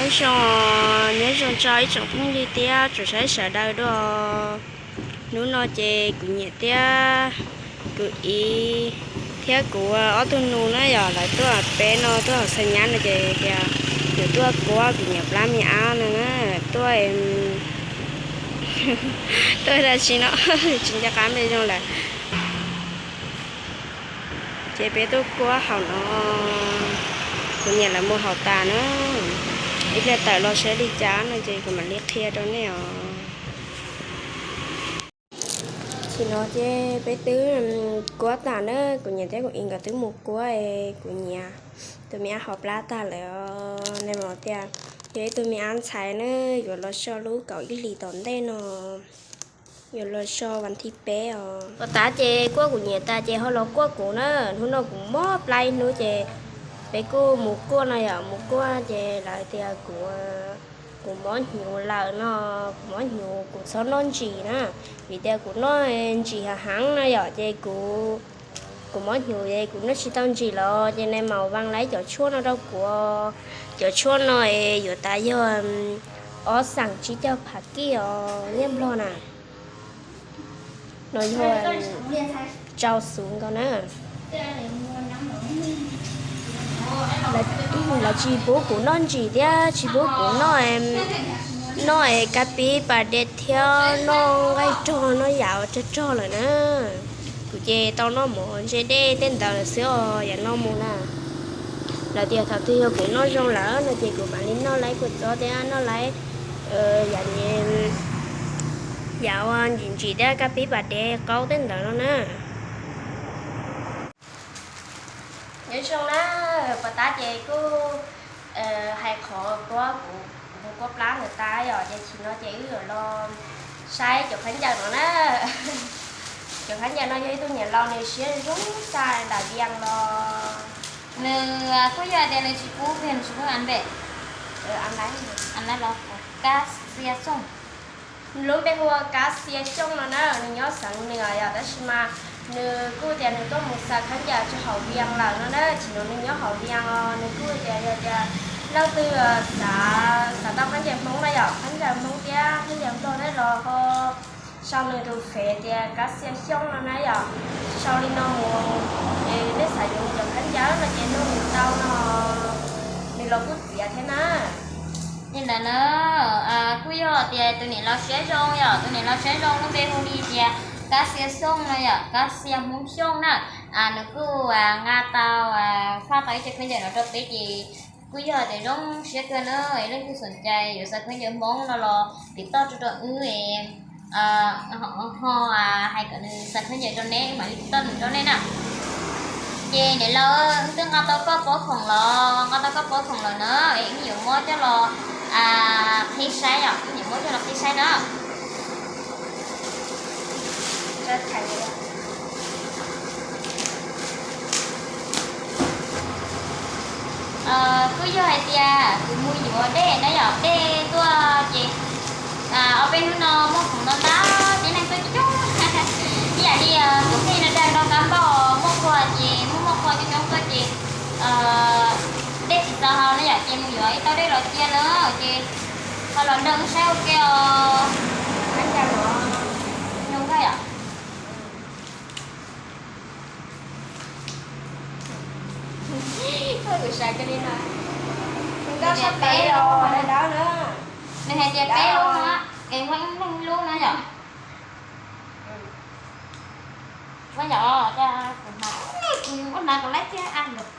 Nyob zoo, nyob zoo tso ib tsoom phooj ywg thiab tsoom saib sawv daws dua. Hnub no ces kuv niam thiab kuv txiv thiab kuv ob tug nus na yom, lawv tuaj peb no tuaj hauv Xa Nyab no ces tias yuav tuaj kuab kuv niam plab me ab no na, tuaj, tuaj dab tsi no, tsis nco qab npe zoo lawm. Ces peb tuaj kuab hauv no, kuv niam lawv mus hauv tas na, ib pliag tawm los saib li cas no ces kuv mam li qhia rau nej os. Tam sim no ces peb twb kuab tas na, kuv niam thiab kuv txiv nkawd twb mus kuab es kuv niam tus me ab hauv plab tag lawm os. Nws hais tias yog ib tug me ab ntxhais na, yuav los so lub kaum ib hlis tom ntej no, yuav los so vas thib peb os. Puag ta ces kuaj kuv niam tas ces ho los kuaj kuv na. Hnub no kuv mob plab ib hnub ces peb kuj mus kuaj no yom, mus kuaj ces lawv tias kuv, kuv mob hnyuv lawm no, kuv mob hnyuv kuv txhob noj ntsis na, vim tias kuv noj ntsis heev heev no yom ces kuv, kuv mob hnyuv es kuv noj tsis tau ntsis los ces nws mam vaj laib cov tshuaj no rau kuv. Cov tshuaj no es yuav tas yog ob xeem tsib caug phav kij os nyiaj nplog na. No yog tsau xuv nkaus na. Lawv tsis pub kuv noj ntsis thiab tsis pub kuv noj, noj kab pib pas dej thiab noj nqaij rog noj yam rog rog lawm na. Kuv ces tau noj mov ntse dej tej ntawd lawm xwb os, yam no mus na. Lawv tias thaum twg yog kuv noj zoo lawm no ces kuv mam li noj laib kua txob thiab noj laib yam, yam ua ntsim ntsim thiab kab pib pas dev qaub tej ntawd no na. Nyob zoo na, puag ta ces kuj hais qhov kuab kuv, kuv mus kuab plab ntawd tas yom, ces tam sim no ces wb yuav los saib cov khaub ncaws no na. Cov khaub ncaws no yog ib tug niam laus nws siab zoo tshaj nram Vias los. Nws kuj yog tias nws tsis pub pem, nws tsis pub an pem. An lawv los Kab Xia Xyooj. Lub npe hu ua Kab Xia Xyooj no na, nws nyob xeev Nws yom, tab sis mas nws kuj tias nws tuaj mus xa khaub ncaws rau hauv Vias lawm no na, tam sim no nws nyob hauv Vias os. Nws kuj tias yog tias leej twg xav, xav tau khaub ncaws Hmoob na yom, khaub ncaws Hmoob thiab khaub ncaws Nplog na los ho sau nws tus fev tias Kab Xia Xyooj no na yom. Sau li no mus, es nej xav yuav cov khaub ncaws no ces nug nws tau no, nws los kuj txiav thiab na. Li ntawd na, kuj yog tias tus niam laus siab zoo yom, tus niam laus siab zoo lub npe hu li tias Kab Xia Xyooj no yom, Kab Xia Hmoob Xyooj na. Nws kuj nqa tau, faj tau ib co khaub ncaws no rau peb ces kuj yog tias zoo siab kawg na. Es leej twg xom cai yuav xa khaub ncaws Hmoob no los tiv toj rau rau wb es ho hais kom nws xa khaub ncaws rau neb, wb mam li tiv toj nws rau nej na. Ces niam laus, wb twb nqa tau koj pob khoom los, nqa tau koj pob khoom lawm na, es wb yuav muab coj los qhib saib yom, wb yuav muab coj los qhib saib na. Kuj yog hais tias kuv mus yuav dej na yom, dej tuaj ces ob peb hnub no muaj khoom ntau ntau, tib neeg tuaj coob coob. Ib yam li tus kheej no dag nrog kab npauj, muaj qhua ces muaj muaj qhua coob coob tuaj ces dej tsis txaus haus na yom, ces mus yuav ib tauv dej los cia na, ces ho los nrog wb saib ua ke os. Zoo nkauj yom. Kuv sawv kiag li no. Zoo nkauj sab plaws li os, dawb dawb na. Nws hais tias peb lub no, es muaj ib leeg lub no yom. Ua yom, kuv hnav, kuv ua hnav kom laib thiab a lawm.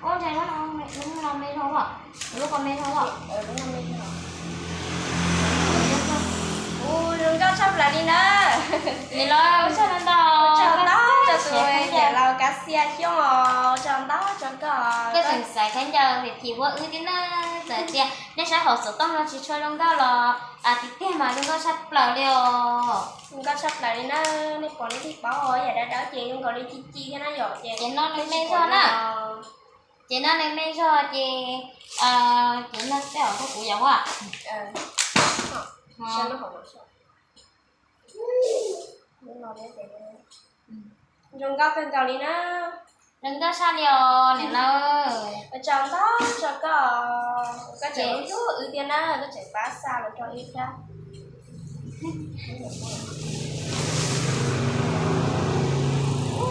Ua ntshai lub no me zog os, lub ko me zog os. Zoo nkauj tshaj plaws li na. Nim no ua tsaug ntau ntau rau tus niam laus Kab Xia Xyooj os, tsaug ntau tsaug koj. Koj tseem xaiv khaub ncaws vim phim ua wb thiab na. Txawm tias nej saib hauv xov tooj no tsis tshua zoo nkauj los tiag tiag mas zoo nkauj tshaj plaws li os. Zoo nkauj tshaj plaws li na, nej pom nej thiaj paub os, yam dawb dawb ces zoo nkaus li ci ci thiab na yom, ces noj me zog na. Ces noj me zog ces, ces noj tej hauv kuv yom. Zoo nkauj kawg nkaus li na. Zoo nkauj saj li os niam laus. Ua tsaug ntau rau koj, koj tseem hlub wb thiab na, koj tseem pab xa los rau wb thiab.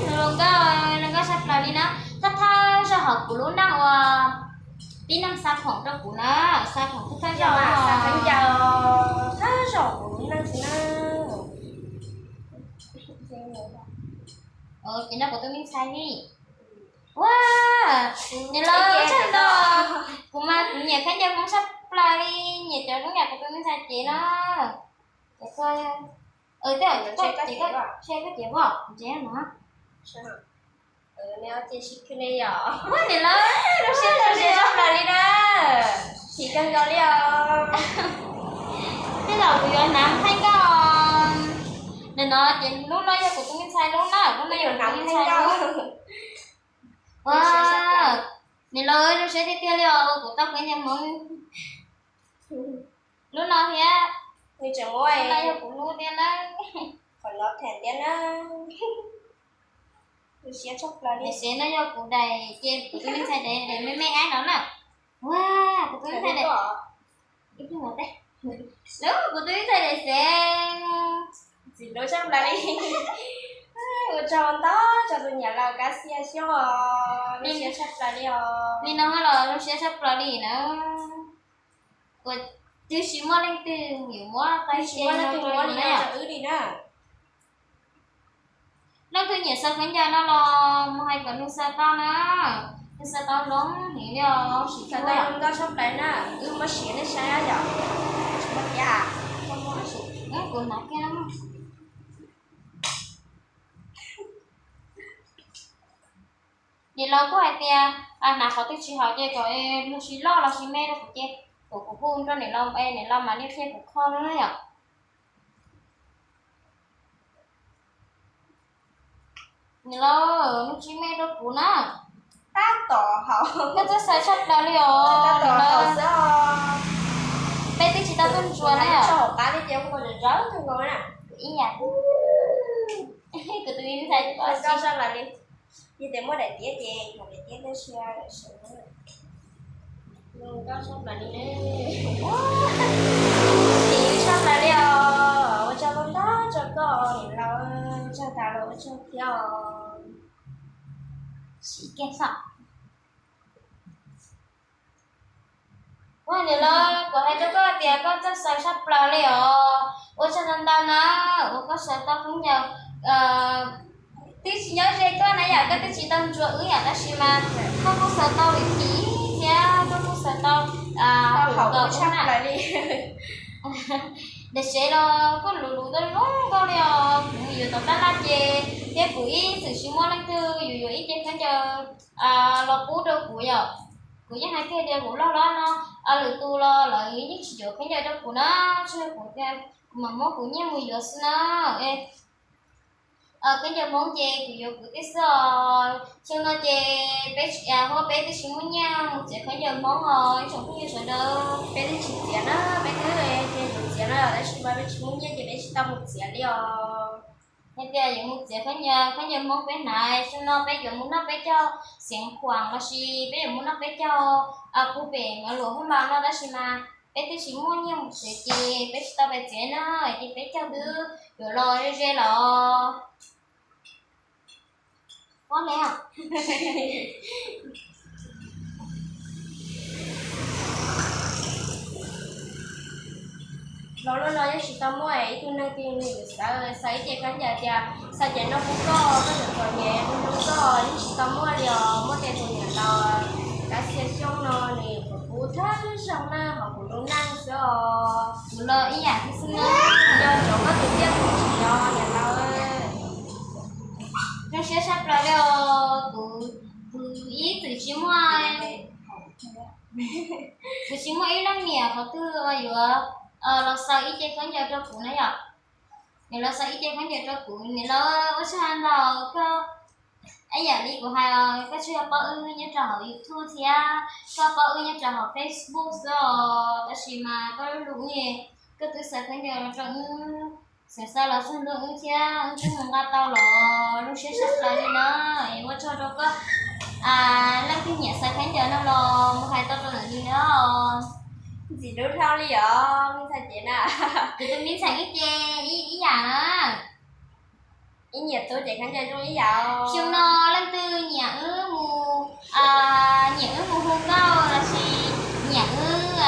Zoo nkauj, zoo nkauj saj plaws li na. Thawj thawj zaug hauv kuv lub neej uas tib neeg xa khoom rau kuv na, xa khoom thawj thawj zaug, xa khaub ncaws thawj zaug kuv lub neej xwb na. Ces no kuv tus me ntxhais li. Ua, niam laus, tsaug ntau. Kuv mas kuv nyiam khaub ncaws Hmoob saj plaws li, nyiam cov zoo yam kuv tus me ntxhais cev no. Ces koj, tej zaum koj cev, koj cev, koj cev os, kuv cev no. Ces sib khwb ne yom. Ua niam laus, zoo siab tag zog plaws li na. Chim kawg nkaus li os. Tej zaum kuv yuav hnav khaub ncaws. Nim no ces lub no yog kuv tus me ntxhais lub na, lub no yog kuv tus me ntxhais lub. Ua, niam laus, zoo siab tiag tiag li os, kuv tau khaub ncaws Hmoob. Lub no thiab, lub no yog kuv lub thiab na. Qhov no them thiab na. Zoo siab tshaj plaws li. Niam sev no yog kuv daim, ces kuv tus me ntxhais daim, daim me me aib no na. Ua, kuv tus me ntxhais daim, ib pliag los teb. Lub, kuv tus me ntxhais daim sev. Ntxim hlub tshaj plaws li. Ua tsaug ntau rau tus niam laus Kab Xia Xyooj os, zoo siab tshaj plaws li os. Li no los zoo siab tshaj plaws li na. Kuv twb tsis muaj leej twg yuav muab, twb tsis muaj leej twg muab li no rau wb li na. Leej twg nyiam xaws khaub ncaws no los mus hais kom nws xaws tau na. Nws xaws tau zoo heev li os, zoo nkauj tshaj plaws na. Wb muab siv nej saib yom. Tsis muaj thiab, koj muab siv, kuv hnav kiag na. Niam laus kuj hais tias hnav qhov twg tsis haum ces kom nws tsis loj los sis me rau kuv ces kom kuv hu rau niam laus es niam laus mam li qhia kuv kho na yom. Niam laus, nws tsis me rau kuv na. Tab tom haum. Koj twb xaws tshaj plaws li os. Tab tom haum xwb os. Peb twb tsis tau tuaj ntsuas na. Tso hauv qab thiab ces ua nkaus zom zaws kawg nkaus na. Ib yam. Kuv tus me ntxhais, zoo nkauj saj plaws li. Yog tias muaj daim tiab ces daim tiab tab sis zoo nkauj saj plaws li ne. Chim tshaj plaws li os. Ua tsaug ntau rau koj niam laus, ua tsaug tas los ua tsaug thiab os. Siv kiag xwb. Ua niam laus, kuv hais rau koj tias koj txawj xaws tshaj plaws li os. Ua tsaug ntau ntau na, uas koj xaws tau khaub ncaws. Twb tsis nyob ze koj na yom, koj twb tsis tau ntsuas wb yom, tab sis mas koj kuj xaws tau li kiv thiab koj kuj xaws tau haum tshaj plaws li. Daim sev los koj luv luv tau zoo nkauj li os. Kuv mus yuav tom tab laj ces thiab kuv ib txwm tsis muaj leej twg yuav yuav ib ce khaub ncaws los pub rau kuv yom. Kuv yeej hais kiag tias kuv loj hlob no, lwm tus los lawv yeej tsis yuav khaub ncaws rau kuv na, tsuas yog kuv tias kuv mam muab kuv nyiaj mus yuav xwb na. Khaub ncaws Hmoob ces kuv yuav kuv tej xwb os. Xyoo no ces peb, huab peb twb tsis muaj nyiaj mus txiav khaub ncaws Hmoob os ib tsoom phooj ywg sawv daws. Peb twb tsis txiav na, peb twb tias yuav txiav na tab sis mas peb tsis muaj nyiaj ces peb tsis tau mus txiav li os. Hais tias yuav mus txiav khaub ncaws, khaub ncaws Hmoob peb hnav, xyoo no peb yuav mus noj peb caug Xeev Khuam los sis peb yuav mus noj peb caug puag pem Mav Luam Hoob Npas no tab sis mas peb twb tsis muaj nyiaj mus txiav ces peb tsis tau pais txiav na, ces peb caug twb yuav los ze ze los. Ua li, los lub no yeej tsis tau muaj ib tug neeg twg nws xaws, xaws ib ce khaub ncaws tias xaws ces no pub koj, koj txom nyem hu rau koj, yeej tsis tau muaj li os. Muaj tias tus niam laus Kab Xia Xyooj no nws kom pub thawj zaug na hauv kuv lub neej xwb os. Kuv los ib yam thiab xwb na, nco ntsoov koj tus txiaj tus ntsig os niam laus. Zoo siab tshaj plaws li os, kuv, kuv ib txwm tsis muaj, kuv tsis muaj ib leej niam qhov twg yuav los xaws ib ce khaub ncaws rau kuv na yom. Nws los xaws ib ce khaub ncaws rau kuv, nws los ua tsaug ntau koj. Ib yam li kuv hais, koj tsuas yog paub wb nyob rau hauv YouTube thiab koj paub wb nyob rau hauv Facebook xwb os, tab sis mas koj lub lub, koj twb xaws khaub ncaws rau wb. Xav xa los txog ntua wb thiab wb twb mus nqa tau los zoo siab tshaj plaws li na. Es ua tsaug rau koj, leej twg nyiam xaws khaub ncaws no los mus hais tau rau lawv li na. Ntxim hlub dhau li os me ntxhais ces na. Kuv tus me ntxhais wb ces ib yam na. Ib niam tub ces khaub ncaws zoo ib yam. Xyoo no leej twg nyiam wb mus, nyiam wb mus hu nkauj lossis nyiam wb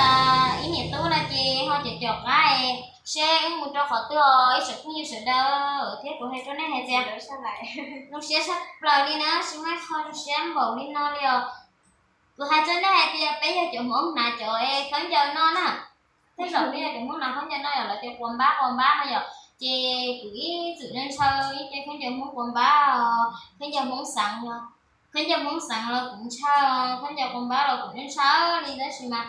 ib niam tub no ces ho caum caum qab seb wb mus rau qhov twg os ib tsoom phooj ywg sawv daws. Thiab kuv hais rau nej hais tias zoo siab tshaj plaws li na, tsis muaj ib qho zoo siab npaum li no li os. Kuv hais rau nej hais tias peb yog cov Hmoob hnav cov khaub ncaws no na. Tej zaum peb yog cov Hmoob hnav khaub ncaws no yom, lawv tias quav npab quav npab no yom, ces kuv ib txwm ntshaw ib ce khaub ncaws Hmoob quav npab, khaub ncaws Hmoob xeev los, khaub ncaws Hmoob xeev los kuv ntshaw, khaub ncaws quav npab los kuv ntshaw li tab sis mas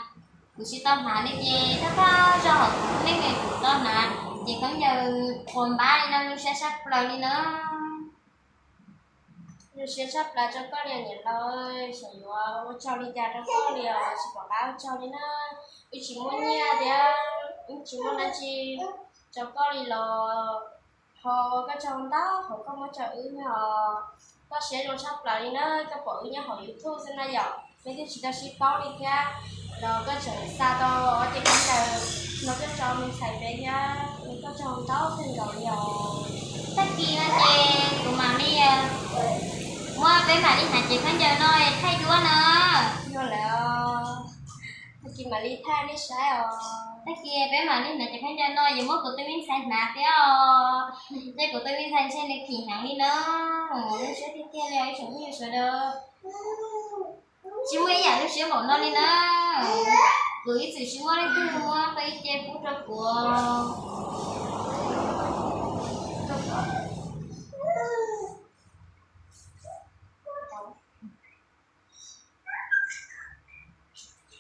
kuv tsis tau hnav li ces thaj koj zog hauv kuv lub neej es kuv tau hnav ces khaub ncaws quav npab li no zoo siab tshaj plaws li na. Zoo siab tshaj plaws rau koj li niam laus, xyov yuav ua tsaug li cas rau koj li os, tsis pom qab ua tsaug li na. Wb tsis muaj nyiaj thiab wb tsis muaj dab tsi rau koj li los ho ua koj tsaug ntau qhov koj muab rau wb os. Koj siab zoo tshaj plaws li na, koj pom wb nyob hauv YouTube xwb na yom, leej twg tsis tau sib paub li thiab los koj tseem xa tau ob ce khaub ncaws no coj rau me ntxhais peb thiab, ua koj tsaug ntau kawg nkaus li os. Tag kis no ces kuv mam li muab peb mam li hnav cev khaub ncaws no thaij duab na. Yog lawm, tag kis mam li thaij nej saib os. Tag kis peb mam li hnav cev khaub ncaws no yuav muab kuv tus me ntxhais hnav thiab os. Tej kuv tus me ntxhais ntshe nws phim heev li na. Zoo siab tiag tiag li os ib tsoom phooj ywg sawv daws. Tsis muaj ib yam zoo siab npaum no li na. Kuv ib txwm tsis muaj leej twg muab tau ib ce pub rau kuv.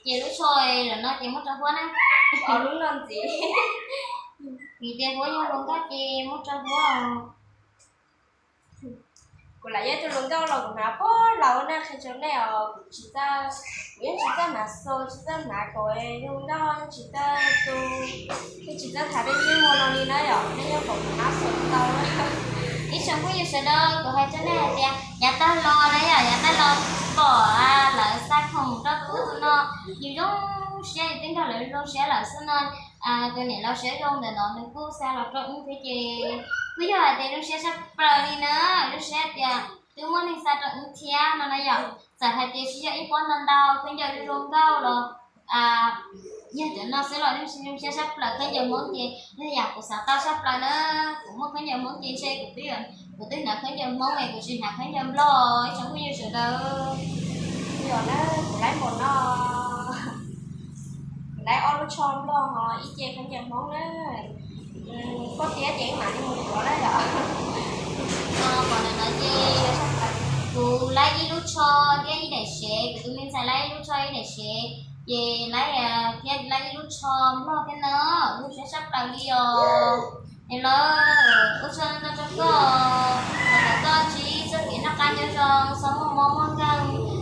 Ces lub tsho lawm no ces muab rau Huab na. Lub no ntxiv. Vim tias Huab yog hluas nkauj ces muab rau Huab. Kuv lam yog tus hluas nkauj los kuv hnav puag laus na, qhia rau nej os, kuv tsis txawj, kuv yeej tsis txawj hnav xo, tsis txawj hnav kaus, zoo nkauj yeej tsis txawj tu, yeej tsis txawj hnav tej ntsej muag no li na yom, nej yeej pom kuv hnav xo tau na. Ib tsoom phooj ywg sawv daws, kuv hais rau nej hais tias yav tag los na yom, yav tag los pom lawv xa khoom rau tus ub tus no, yus zoo siab, yus twb nrog lawv zoo siab lawm xwb no. Tus niam laus siab zoo ntawm no nws kuj xa los rau wb thiab ces kuj yog hais tias zoo siab tshaj plaws li na, zoo siab tias twb muaj neeg xa rau wb thiab no na yom. Txawm hais tias tsis yog ib pob ntau ntau khaub ncaws zoo nkauj los yog cov no xwb los yeej zoo siab tshaj plaws, khaub ncaws Hmoob ces yog yam kuv xav tau tshaj plaws na. Kuv muaj khaub ncaws Hmoob ces ntshe kuv twb, kuv twb hnav khaub ncaws Hmoob es kuv tsis hnav khaub ncaws Nplog ib tsoom phooj ywg sawv daws. Yog na, kuv laib npaum no, kuv laib ob lub tsho Nplog ho ib ce khaub ncaws Hmoob na. Koj tiab ces wb mam li mus yuav na yom. Kom ntawm no ces kuv laib ib lub tsho thiab ib daim sev, kuv tus me ntxhais laib ib lub tsho ib daim sev, ces laib thiab laib ib lub tsho Nplog thiab na, zoo siab tshaj plaws li os. Es lawv ua tsaug ntau rau koj, thov kom koj ntsib txoj kev noj qab nyob zoo, txhob muaj mob muaj nkeeg,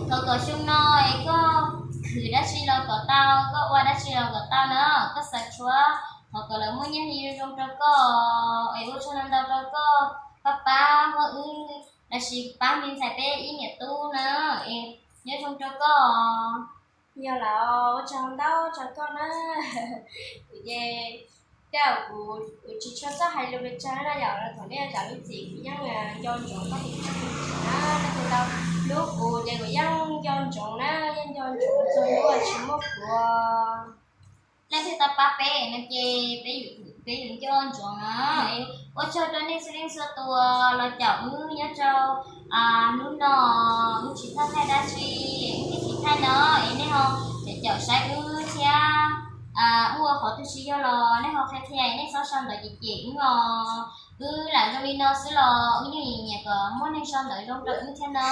thov kom xyoo no es koj khwv dab tsi los kom tau, koj ua dab tsi los kom tau na, koj xav tshuav thov kom lawv muaj nyiaj zoo zoo rau koj, es ua tsaug ntau ntau rau koj, pab pab Huab wb, lossis pab me ntxhais peb ib niam tub na, es nyob zoo rau koj. Yog lawm, ua tsaug ntau rau koj na. Kuv ces, tej zaum kuv, kuv tsis tshua txawj hais lus pes tsawg na yom, los thaum nej zam lub txim kuv yeej nco ntsoov koj tus kheej na, nej tus ntau hlub kuv ces kuv yeej nco ntsoov na, yeej nco ntsoov txog hnub uas tsis muaj kuv. Leej twg tau pab peb no ces peb, peb yuav nco ntsoov na. Ua tsaug rau nej txhua leej txhua tus los caum wb nyob rau hnub no, wb tsis txawj thaij dab tsi, wb tsis thaij no es nej ho caum caum saib wb thiab, wb ua qhov twg tsis yog los nej ho qhia qhia, nej txhob sau ntawv cem cem wb os. Wb lam zoo li no xwb los wb yeej nyiam kom muaj neeg sau ntawv zoo rau wb thiab no.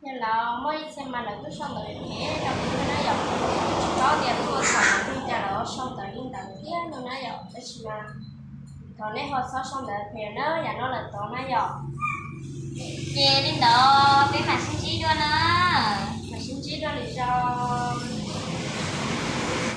Yog lawm, muaj ib txhia mas lawv kuj sau ntawv phem rau kuv na yom. Tsis paub tias kuv ua txhaum li cas lawv sau ntawv li ntawd thiab no na yom, tab sis mas thov nej ho txhob sau ntawv phem na, yam no lawm tod na yom. Ces li ntawd peb mam sib ntsib dua na. Mam sib ntsib dua lwm zaus.